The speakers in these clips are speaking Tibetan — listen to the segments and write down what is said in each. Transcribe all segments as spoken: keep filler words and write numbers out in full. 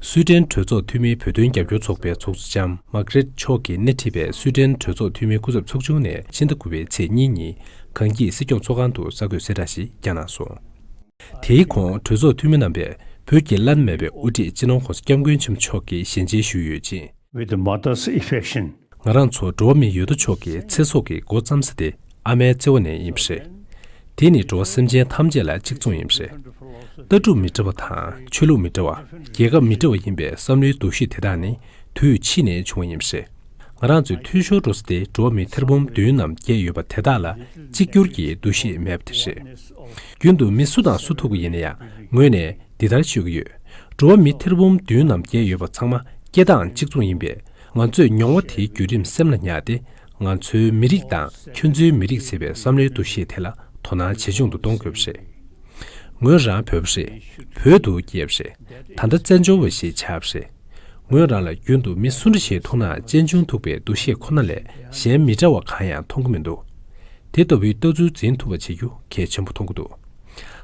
སུའེ་ཏེན་གྲོས་ཚོགས་འཐུས་མིའི་བོད་དོན་རྒྱབ་སྐྱོར་ཚོགས་པའི་ཚོགས་གཙོ་ལྕམ་མཱ་གྷ་རེད་ཆོག་གིས་སྣེ་ཁྲིད་པའི་སུའེ་ཏེན་གྲོས་ཚོགས་འཐུས་མིའི་སྐུ་ཚབ་ཚོགས་ཆུང་ནས་ཕྱི་ཟླ་དགུ་པའི་ཚེས་གཉིས་ཉིན་གངས་སྐྱིད་སྲིད་སྐྱོང་ཚོགས་ཁང་དུ་གསར་འགོད་གསལ་བསྒྲགས་ཤིག་བསྐྱངས་གནང་སོང་། དེའི་གོང་གྲོས་ཚོགས་འཐུས་མི་རྣམ་པས་བོད་ཀྱི་བླ་ན་མེད་པའི་དབུ་ཁྲིད་སྤྱི་ནོར་༸གོང་ས་༸སྐྱབས་མགོན་ཆེན་པོ་མཆོག་གི་ཞལ་མཇལ་ཞུས་ཡོད་ཅིང་། With the mother's affection. ང་རང་ཚོ་འགྲོ་བ་མིའི་ཡོད་དོ་ཅོག་གི་ཚེ་སྲོག་གི་འགོ་བརྩམས་ས་དེ་ཨ་མའི་བརྩེ་བ་ནས་ཡིན་པ་རེད། དེ་ནི་འགྲོ་བ་སེམས་ཅན་ཐམས་ཅད་ལ་གཅིག་མཚུངས་ཡིན་པ་རེད། ལྟ་གྲུབ་མི་འདྲ་བ་དང་ཆོས་ལུགས་མི་འདྲ་བ། རྒྱལ་ཁབ་མི་འདྲ་བ་ཡིན་པའི་བསམ་བློའི་འདུ་ཤེས་དེ་དག་ནི་དུས་ཕྱིས་ནས་བྱུང་བ་ཡིན་པ་རེད། ང་རང་ཚོའི་འཐུས་ཤོར་འགྲོ་ས་དེ་འགྲོ་བ་མི་ཐེར་འབུམ་བདུན་ནམ་བརྒྱད་ཡོད་པ་དེ་དག་ལ་གཅིག་གྱུར་གྱི་འདུ་ཤེས་མེད་པ་དེ་རེད། རྒྱུན་དུ་མི་སུ་དང་སུ་ཐུག་པ་ཡིན་ན་ཡང་ངོས་ནས་འདི་ལྟར་ཤོད་ཀྱི་ཡོད། འགྲོ་བ་མི་ཐེར་འབུམ་བདུན་ནམ་བརྒྱད་ཡོད་པ་ཚང་མ་སྐད་གདངས་གཅིག་མཚུངས་ཡིན་པས། ང་ཚོས་མྱོང་བ་དེའི་བརྒྱུད་རིམ་སེམས་ལ་ཉར་ཏེ། ང་ཚོའི་མི་རིགས་དང་ཁྱོད་ཚོའི་མི་རིགས་ཟེར་བའི་བསམ་བློའི་འདུ་ཤེས་དེ་ལ་དོ་སྣང་ཇེ་ཆུང་དུ་གཏོང་དགོས་པ་རེད། ངོས་རང་བོད་པ་རེད། བོད་དུ་སྐྱེས་པ་རེད། ད་ལྟ་བཙན་བྱོལ་བ་ཞིག་ཆགས་པ་རེད། ངོས་རང་ལ་རྒྱུན་དུ་མི་སུ་འདྲ་ཞིག་ཐུག་ན་གཅེན་གཅུང་ཐུག་པའི་འདུ་ཤེས་ཁོ་ན་ལས་གཞན་མི་འདྲ་བ་གང་ཡང་མཐོང་གི་མི་འདུག་དེ་ལྟ་བུའི་ལྟ་ཚུལ་འཛིན་ཐུབ་པ་བྱེད་རྒྱུ་གལ་ཆེན་པོ་མཐོང་གི་འདུག་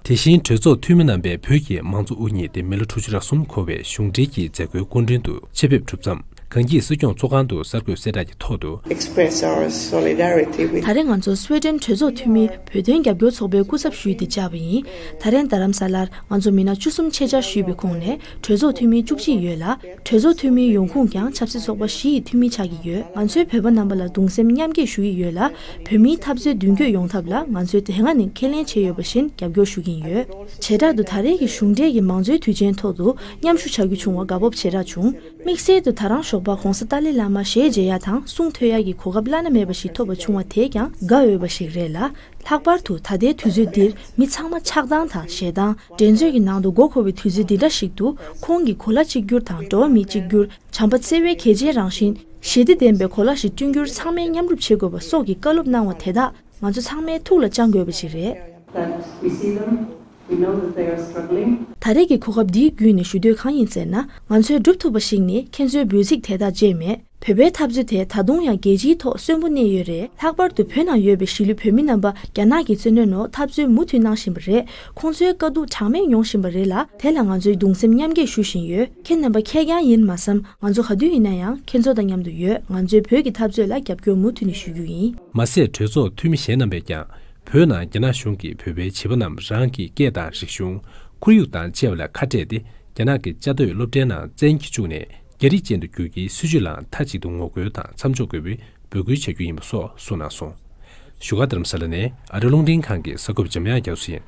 དེ་བཞིན་གྲོས་ཚོགས་འཐུས་མི་རྣམ་པས་བོད་ཀྱི་མང་གཙོ་དབུ་བརྙེས་ཏེ་མི་ལོ་དྲུག་ཅུ་རེ་གསུམ་འཁོར་བའི་གཞུང་འབྲེལ་གྱི་མཛད་སྒོའི་སྐུ་མགྲོན་དུ་ཆེད་ཕེབས་གྲུབ་མཚམས་གངས་སྐྱིད་སྲིད་སྐྱོང་ཚོགས་ཁང་དུ་གསར་འགོད་གསལ་བསྒྲགས་ཀྱི་ཐོག་ཏུ། Express our solidarity with ད་རེས་ང་ཚོ་སུའེ་ཏེན་གྲོས་ཚོགས་འཐུས་མིའི་བོད་དོན་རྒྱབ་སྐྱོར་ཚོགས་པའི་སྐུ་ཚབ་ཞུས་ཏེ་བཅར་བ་ཡིན། ད་རེས་རྡ་རམ་ས་ལར་ང་ཚོ་མི་སྣ་བཅུ་གསུམ་ཆེད་བཅར་ཞུས་པའི་ཁོངས་ནས་གྲོས་ཚོགས་འཐུས་མི་བཅུ་གཅིག་ཡོད་ལ། གྲོས་ཚོགས་འཐུས་མིའི་ཡོང་ཁུངས་ཀྱང་ཆབ་སྲིད་ཚོགས་པ་བཞི་ཡི་འཐུས་མི་ཆགས་ཀྱི་ཡོད། ང་ཚོས་བོད་པ་རྣམ་པ་ལ་གདུང་སེམས་མཉམ་སྐྱེད་ཞུ་ཡི་ཡོད་ལ། བོད་མིའི་འཐབ་རྩོད་མདུན་སྐྱོད་ཡོང་ཐབས་ལ་ང་ཚོས་དེ་སྔ་ནས་ཁས་ལེན་བྱས་ཡོད་པ་བཞིན་རྒྱབ་སྐྱོར་ཞུ་གི་ཡིན་ཡོད། བྱེ་བྲག་ཏུ་ད་རེས་ཀྱི་གཞུང་འབྲེལ་གྱི་མང་གཙོའི་དུས་ཆེན་ཐོག་ཏུ་མཉམ་ཞུགས་བྱ་རྒྱུ་བྱུང་བ་དགའ་སྤོབས་ཆེ་དྲགས་བྱུང་། དམིགས་བསལ་དུ་ད་རང་ཞོགས་པ་༸གོང་ས་ཏཱ་ལའི་བླ་མ་ཞལ་མཇལ་ཡ་དང་གསུང་ཐོས་ཡ་གི་གོ་སྐབས་བླ་ན་མེད་པ་ཞིག་ཐོབ་པ་བྱུང་བ་དེས་ཀྱང་དགའ་འོས་པ་ཞིག་རེད་ལ། ལྷག་པར་དུ་ད་ལྟའི་དུས་ཚོད་འདིར་མི་ཚང་མ་ཆགས་སྡང་དང་ཞེ་སྡང་། འགྲན་རྩོད་ཀྱི་ནང་དུ་མགོ་འཁོར་བའི་དུས་ཚོད་འདི་འདྲ་ཞིག་ཏུ་ཁོང་གིས་གོ་ལ་གཅིག་གྱུར་དང་འགྲོ་བ་མི་གཅིག་གྱུར། བྱམས་པ་བརྩེ་བའི་གལ་ཆེའི་རང་བཞིན། ཞི་བདེ་ལྡན་པའི་གོ་ལ་ཞིག་བསྐྲུན་རྒྱུར་ཚང་མས་མཉམ་རུབ་བྱེད་དགོས་པ་སོགས་ཀྱི་བཀའ་སློབ་གནང་བ་དེ་དག་ང་ཚོ་ཚང་མའི་ཐུགས་ལ་བཅངས་དགོས་པ་ཞིག་རེད། That we see them, we know that they are struggling. ད་རེས་ཀྱི་གོ་སྐབས་འདིའི་བརྒྱུད་ནས་ཞུ་འདོད་གང་ཡིན་ཟེར་ན། ང་ཚོས་སྒྲུབ་ཐུབ་པ་ཞིག་ནི་ཁྱེད་ཚོའི་འབོད་ཚིག་དེ་དག་བརྗེད་མེད། བོད་པའི་འཐབ་རྩོད་དེ་ད་དུང་ཡང་རྒྱལ་སྤྱིའི་ཐོག་གསོན་པོ་གནས་ཡོད་རེད། ལྷག་པར་དུ་བོད་ནང་ཡོད་པའི་གཞིས་ལུས་བོད་མི་རྣམ་པ་རྒྱ་ནག་གི་བཙན་གནོན་འོག་འཐབ་རྩོད་མུ་མཐུད་གནང་བཞིན་པ་རེད། ཁོང་ཚོའི་དཀའ་སྡུག་གྲངས་མེད་མྱོང་བཞིན་པ་རེད་ལ། དེ་ལ་ང་ཚོས་གདུང་སེམས་མཉམ་སྐྱེད་ཞུ་བཞིན་ཡོད། ཁྱེད་རྣམ་པ་ཁེར་རྐྱང་ཡིན་མ་བསམ། ང་ཚོ་ག་དུས་ཡིན་ན་ཡང་ཁྱེད་ཚོ་དང་མཉམ་དུ་ཡོད། ང་ཚོའི་བོད་ཀྱི་འཐབ་རྩོད་ལ་རྒྱབ་སྐྱོར་མུ་མཐུད་ནས་ཞུ་རྒྱུ་ཡིན། མ་ཟད་གྲོས་ཚོགས་འཐུས་མི་གཞན་རྣམ་པས་ཀྱང་། བོད་ནང་རྒྱ་ནག་གཞུང་གིས་བོད་པའི་བྱིས་པ་རྣམས་རང་གི་སྐད་དང་རིག་གཞུང་། ཁོར་ཡུག་དང་བཅས་པ་ལ་ཁ་སྤྲད་དེ། རྒྱ་ནག་གི་བཅའ་སྡོད་སློབ་གྲྭའི་ནང་བཙན་གྱིས་བཅུག་ནས། རྒྱ་རིགས་ཅན་དུ་བསྒྱུར་རྒྱུའི་སྲིད་བྱུས་ལའང་མཐའ་གཅིག་ཏུ་ངོ་རྒོལ་དང་མཚམས་འཇོག་དགོས་པའི་འབོད་སྐུལ་བྱ་རྒྱུ་ཡིན་པ་སོགས་གསུངས་གནང་སོང་། བཞུགས་སྒར་རྡ་རམ་ས་ལ་ནས་ཨ་རི་རླུང་འཕྲིན་ཁང་གི་གསར་འགོད་པ་འཇམ་དབྱངས་རྒྱ་མཚོ་ཡིན།